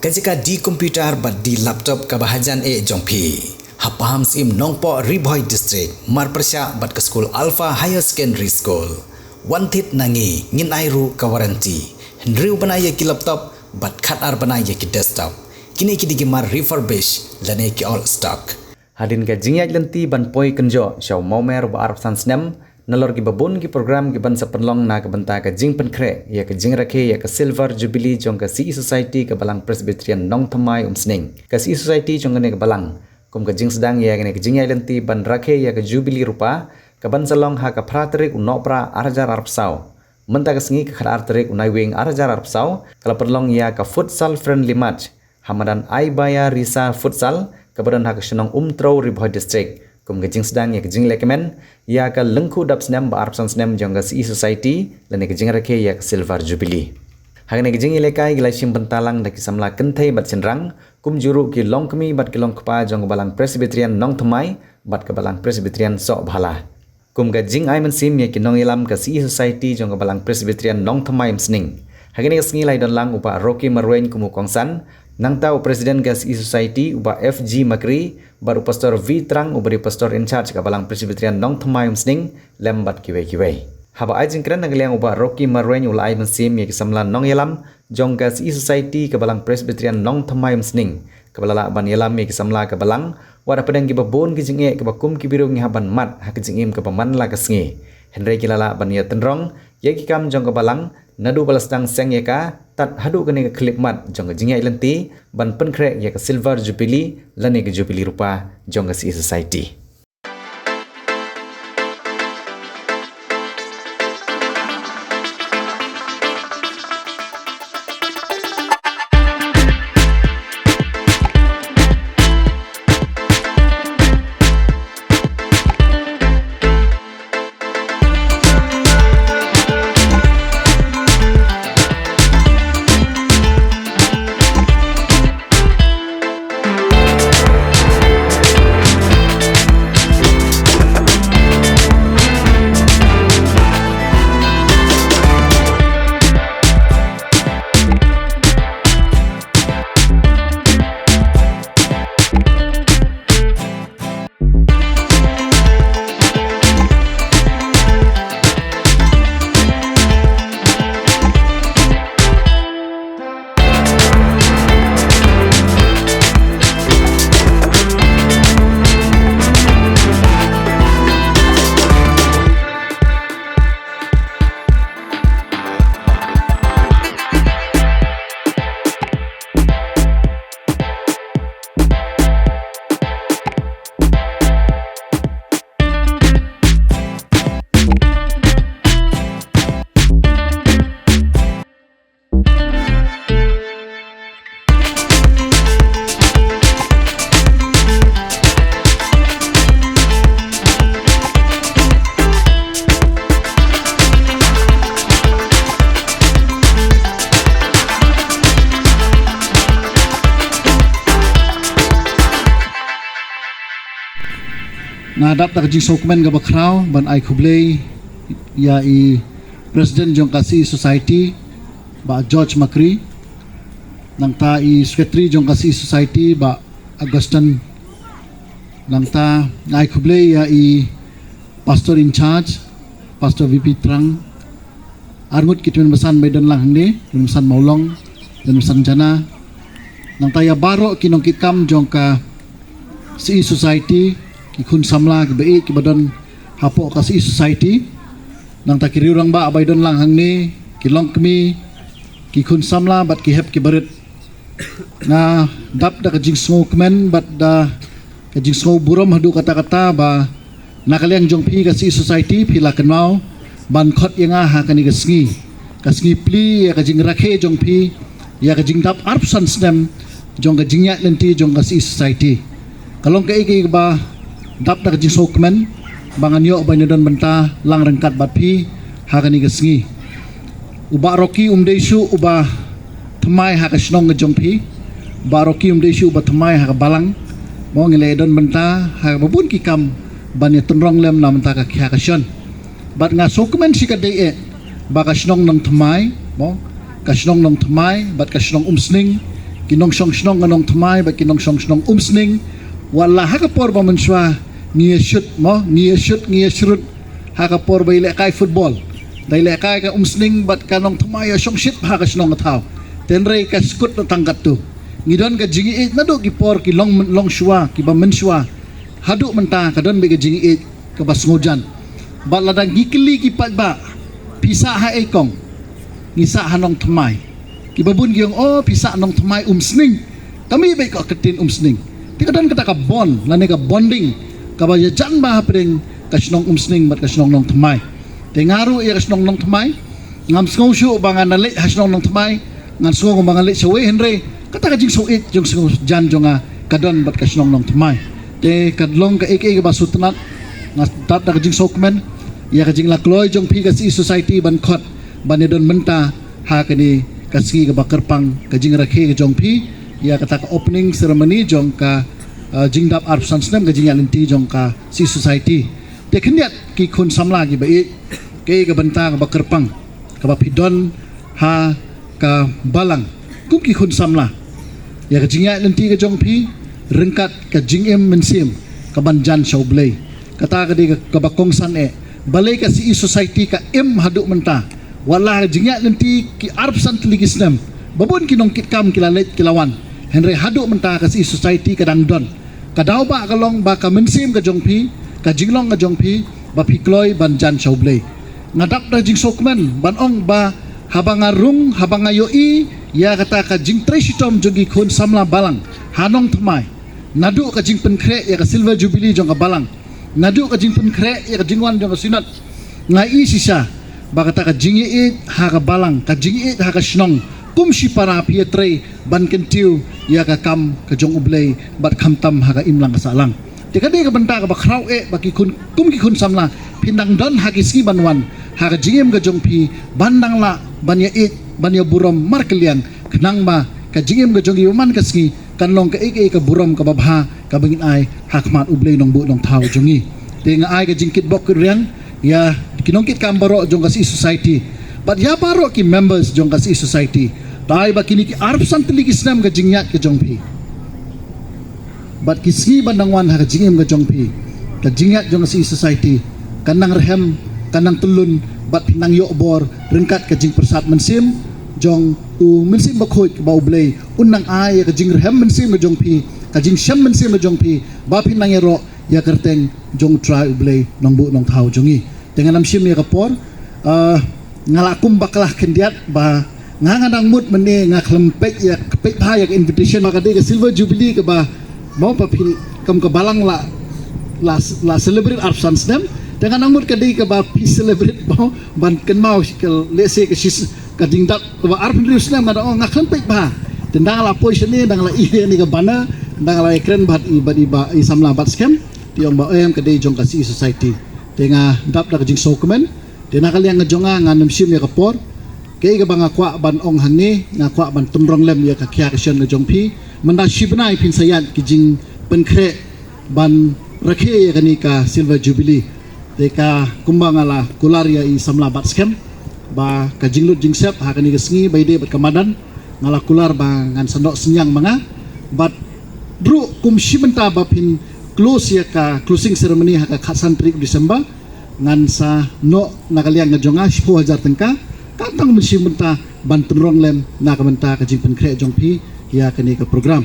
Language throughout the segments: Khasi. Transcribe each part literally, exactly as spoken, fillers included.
Ka jaka D computer bad D laptop kaba hajan eh jong phi. Ha Pahamsyiem Nongpoh, Ri Bhoi District, marpyrshah bad ka skul Alpha Higher Secondary School, wan thied na ngi, ngin ai ruh ka warranty. Hynriew bnai ïa ki laptop bad khatar bnai ïa ki desktop. Kine ki dei ki mar refurbish lane ki old stock. Hadien ka jingïaid lynti ban poi kynjoh sha u Mawmer ba arphew san snem, nalor kiba bun ki program kiban sa pynlong na ka bynta ka jingpynkhreh ïa ka jingrakhe ïa ka Silver Jubilee jong ka C E Society ka Balang Presbyterian Nongthymmai Umsning. Ka C E Society jong kane ka balang, kum ka jingsdang ïa kane ka jingïaid lynti ban rakhe ïa ka Jubilee Rupa, kaban sa long ha ka phra tarik u Nohprah arhajar arphew saw. Mynta ka sngi ka khatar tarik u Naiwieng arhajar arphew saw, ka la pynlong ïa ka Futsal Friendly Match ha madan Aibaya Risa Futsal, kaba don ha ka shnong Umtrew, Ri Bhoi District, kum ka jingsdang ïa ka jinglehkmen ïa ka lyngkhuh dap snem ba arphew san snem jong ka C E Society lane ka jingrakhe ïa ka Silver Jubilee. Ha kane ka jingïalehkai ki la shim bynta lang da ki samla kynthei bad shynrang, kumjuh ruh ki longkmie bad ki longkpa jong ka Balang Presbyterian Nongthymmai bad ka Balang Presbyterian Sohbhala. Kum ka jingai mynsiem ïa ki nongïalam ka C E Society jong ka Balang Presbyterian Nongthymmai Umsning, ha kane ka sngi la ïadon lang u Bah Rocky Marwein kum u kongsan, nangta u President ka C E Society u Bah F G Makri bad u Pastor V Trang uba dei u Pastor in charge ka Balang Presbyterian Nongthymmai Umsning, lem bad kiwei kiwei. Haba ai jingkren na ka liang u Bah Rocky Marwein u la ai mynsiem ïa ki samla nongïalam jong ka C E Society ka Balang Presbyterian Nongthymmai Umsning, kaba la lah ban ïalam ïa ki samla ka balang, wat hapdeng kiba bun ki jingeh kiba kum ki briew ngi hap ban mad ha ka jingim kaba man la ka sngi, hynrei ki la lah ban ïatynrong ïa ki kam jong ka balang naduh ba la sdang seng ïa ka tad haduh kane ka khyllipmat jong ka jingïaid lynti ban pynkhreh ïa ka Silver Jubilee lane ka Jubilee Rupa jong ka C E Society. Nga dap da ka jingsngewkmen kaba khraw ban ai khublei ïa i President jong ka C E Society, Bah George Makri, nangta i Secretary jong ka C E Society, Bah Augustine, nangta nga ai khublei ïa i Pastor in charge, Pastor V P Trang, arngut ki tymmen basan ba ïadon lang hangne, tymmen basan Mawlong, tymmen basan Jana. Nangta ïa baroh ki nongkitkam jong ka C E Society, ki khun samla kiba ïeit kiba don hapoh ka C E Society. Nangta ki riewrangbah ba ïadon lang hangne, ki longkmie, ki khun samla bad ki hep ki barit. Nga dap da ka jingsngewkmen bad da ka jingsngewburom haduh katta katta ba na ka liang jong phi ka C E Society phi la kynmaw ban khot ïa nga ha kane ka sngi, ka sngi plie ïa ka jingrakhe jong phi ïa ka jingdap arphew san snem jong ka jingïaid lynti jong ka C E Society. Ka long kaei kaei kaba dap da ka jingsngewkmen ba ngan ïoh ban ïadon bynta lang ryngkat bad phi ha kane ka sngi. U Bah Rocky um dei shuh uba thymmai ha ka shnong ka jong phi. U Bah Rocky um dei shuh uba thymmai ha ka balang. Mo, ngi la ïadon bynta ha kaba bun ki kam ban ïatynrong lem na bynta ka khia ka shon. Bad nga sngewkmen shikatdei eh ba ka shnong Nongthymmai, mo, ka shnong Nongthymmai bad ka shnong Umsning ki nongshong shnong ka Nongthymmai bad ki nongshong shnong Umsning, wat la ha ka por ba mynshuwa ngi ïa shut mo, ngi ïa shut, ngi ïa shrut ha ka por ba ïalehkai football, da ïalehkai ka Umsning bad ka Nongthymmai ïa shong shit ha ka shnong ka thaw. Te hynrei ka skud na tang katto. Ngi don ka jingïeit naduh ki por ki long, long shuwa, ki ba mynshuwa haduh mynta ka don beit ka jingïeit kaba sngewjan. Bad lada ngi kylli ki paidbah, phi sah ha ei kong? Ngi sah ha Nongthymmai. Kiba bun ki ong, oh, phi sah Nongthymmai Umsning. Ka mih beit ka ktien Umsning. Te ka don kata ka bond lane ka bonding kaba ïajan bha hapdeng ka shnong Umsning bad ka shnong Nongthymmai. Te nga ruh ïa ka shnong Nongthymmai, ngam sngew shuh ba ngan leit ha shnong Nongthymmai, ngan sngew ba ngan leit shawei, hynrei kata ka jingsngewïeit jingsngewjan jong nga ka don bad ka shnong Nongthymmai. Te ka long kaei kaei kaba sngewtynnat, nga dap da ka jingsngewkmen ïa ka jingla kloi jong phi ka C E Society ban khot ban ïadon mynta ha kane ka sngi kaba kyrpang, ka jingrakhe ka jong phi ïa kata ka opening ceremony jong ka, uh, jingdap arphew san snem ka jingïaid lynti jong ka C E Society. Te khyndiat ki khun samla kiba ïeit, kaei ka bynta kaba kyrpang kaba phi don ha ka balang kum ki khun samla ïa ka jingïaid lynti ka jong phi ryngkat ka jingim mynsiem kaban jan sha U Blei. Kata ka dei kaba kongsan eh. Balei ka C E Society ka im haduh mynta, wat la ka jingïaid lynti ki arphew san tylli ki snem, ba bun ki nongkitkam ki la leit ki la wan, hynrei haduh mynta ka C E Society ka dang don. Ka daw ba ka long ba ka mynsiem ka jong phi, ka jinglong ka jong phi, ba phi kloi ban jan sha U Blei. Nga dap da jingsngewkmen ban ong ba haba nga rung, haba nga ïohi ïa kata ka jingtrei shitom jong ki khun samla balang ha Nongthymmai, naduh ka jingpynkhreh ïa ka Silver Jubilee jong ka balang, naduh ka jingpynkhreh ïa ka jingwan jong ka Synod, nga i shisha ba kata ka jingïeit ha ka balang, ka jingïeit ha ka shnong, kum shipara phi ïatrei ban kyntiew ïa ka kam ka jong U Blei bad khamtam ha ka imlang ka sahlang. Te ka dei ka bynta kaba khraw eh ba ki khun, kum ki khun samla, phin dang don ha ki sngi ban wan ha ka jingim ka jong phi ban dang lah ban ïaieit, ban ïaburom markylliang, khnang ba ka jingim ka jong ngi man ka sngi kan long kaei kaei ka burom kaba bha kaba ngin ai ha khmat U Blei Nongbuh Nongthaw jong ngi. Te nga ai ka jingkitbok kitrwiang ïa ki nongkitkam baroh jong ka C E Society bad ïa baroh ki members jong ka C E Society. Te ai ba kine ki arphew san tylli ki snem ka jingïaid ka jong phi bad ki sngi ban dang wan ha ka jingim ka jong phi, ka jingïaid jong ka C E Society kan nang rhem, kan nang tyllun, bad phin nang ïoh bor ryngkat ka jingpyrsad mynsiem jong U Mynsiem Bakhuid, ba U Blei un nang ai ïa ka jingrhem mynsiem ka jong phi, ka jingshem mynsiem ka jong phi, ba phin nang ïaroh ïa ka kyrteng jong U Trai U Blei Nongbuh Nongthaw jong ngi. Te ngan ym shim ïa ka por, ah, nga la kum bakla khyndiat ba nga, nga dang mut mynne nga khlem peit ïa, peit bha ïa ka invitation, ba ka dei ka Silver Jubilee kaba mo ba phi, kum ka balang la, la, la celebrate arphew san snem. Te nga dang mut ka dei kaba phi celebrate mo ban kynmaw ka lehse ka shi, ka jingdap kaba arphew hynriew snem. Nga dang ong nga khlem peit bha. Te ynda nga la poi shane, ynda nga la ïohi ïa kane ka banner, ynda nga la ïakren bad i, bad i Bah, i samla Batskhem, te i ong ba em, ka dei jong ka C E Society. Te nga dap da ka jingsngewkmen. Te na ka liang ka jong nga, ngan ym shim ïa ka por. Kaei kaba nga kwah ban ong hangne, nga kwah ban tynrong lem ïa ka khia ka shen ka jong phi. Mynta shi bnai phin sa ïaid ki jingpynkhreh ban rakhe ïa kane ka Silver Jubilee. Te ka kumba nga la kular ïa i samla Batskhem ba ka jinglut jingsep ha kane ka sngi Baideh bad ka madan, nga la kular ba ngan sa noh synñiang ma nga. Bad ruh kum shi bynta ba phin close ïa ka closing ceremony ha ka khatsan tarik December, ngan sa noh na ka liang ka jong nga shiphew hajar tyngka, ka tang mynsiem bynta ban tynrong lem na ka bynta ka jingpynkhreh jong phi ïa kane ka program.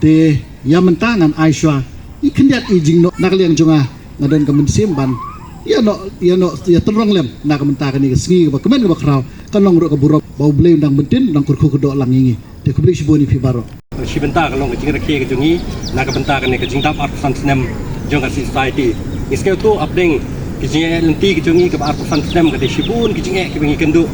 Te ïa mynta ngan ai shuwa i khyndiat i jingnoh na ka liang jong nga, nga don ka mynsiem ban ïa noh, ïa noh, ïa tynrong lem na ka bynta kane ka sngi kaba kmen kaba khraw, kan long ruh ka burom ba U Blei un dang byntin, un dang kyrkhu kyrdoh lang ïa ngi. Te khublei shibun ïa phi baroh. Shi bynta ka long ka jingrakhe ka jong ngi na ka bynta kane ka jingdap arphew san snem jong ka C E Society. Ngi sngewthuh hapdeng ka jingïaid lynti ka jong ngi kaba arphew san snem ka dei shibun ki jingeh kiba ngi kynduh.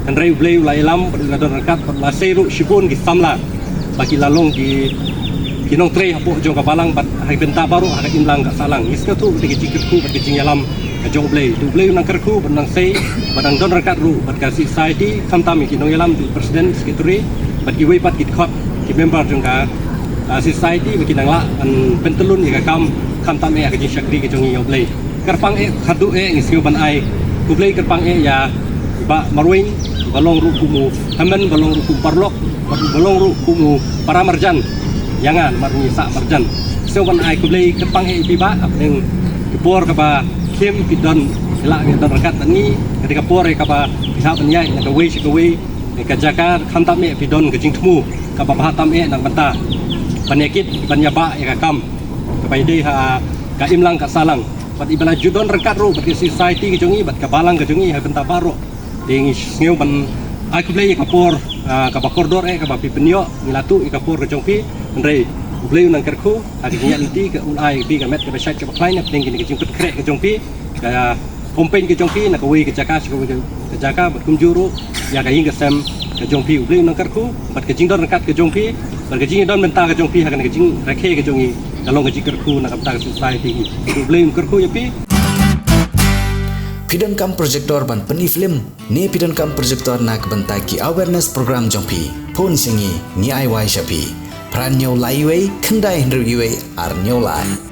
Hynrei U Blei u la ïalam bad u la don ryngkat bad la sei ruh shibun ki samla ba ki la long ki, ki nongtrei hapoh jong ka balang bad ha ki bynta baroh ha ka imlang ka sahlang. Ngi sngewthuh ka dei ka jingkyrkhu bad ka jingïalam ka jong U Blei. Te U Blei u nang kyrkhu bad nang sei bad nang don ryngkat ruh bad ka C E Society, khamtam ïa ki nongïalam, ki president, secretary bad kiwei pat ki dkhot, ki member jong ka, ah, C E Society, ba kin nang lah ban pyntyllun ïa ka kam khamtam eh ha ka jingshakri ka jong ngi ïa U Blei. Kyrpang eh, khatduh eh, ngi sngew ban ai khublei kyrpang eh ïa i Bah Marwein, i ba long ruh kum u hynmen, ba long ruh kum u paralok, ba long ruh kum u para marjan ïa nga namar ngi sah marjan. Sngewbha ban ai khublei kyrpang ïa phi bah hapdeng ka por kaba khim phi don, phi lah ban don ryngkat bad ngi, kata ka por kaba phi lah ban ïaid na kawei sha kawei ka jaka, khamtam eh phi don ka jingthmu kaba bha tam eh na ka bynta ban ïakit ban ïabah ïa ka kam kaba ïadei ha ka imlang ka sahlang. Bad i ba la ju don ryngkat ruh bad ka society ka jong i bad ka balang ka jong i ha ka bynta baroh. Te ngi sngew ban ai khublei ïa ka por, ah, kaba kordor eh kaba phi pynïoh, ngi la tuh ïa ka por ka jong phi. Hynrei U Blei un nang kyrkhu ha ka jingïaid lynti, ka un ai phi ka met kaba shait kaba khlaiñ hapdeng kine ka jingpynkhreh ka jong phi, ka campaign ka jong phi na kawei ka jaka sha kawei ka jaka, bad kumjuh ruh ïa ka ïing ka sem ka jong phi. U Blei un nang kyrkhu bad ka jingdon ryngkat ka jong phi bad ka jingdon bynta ka jong phi ha kane ka jingrakhe ka jong i ka long ka jingkyrkhu na ka bynta ka society hi. U Blei un kyrkhu ïa phi. Phi donkam projector ban pyni film ne phi donkam projector na ka bynta ki awareness program jong phi? Phone sha ngi, ngi ai wai sha phi. Phra hynñiew lai uwei, khyndai hynriew uwei, ar hynñiew lai.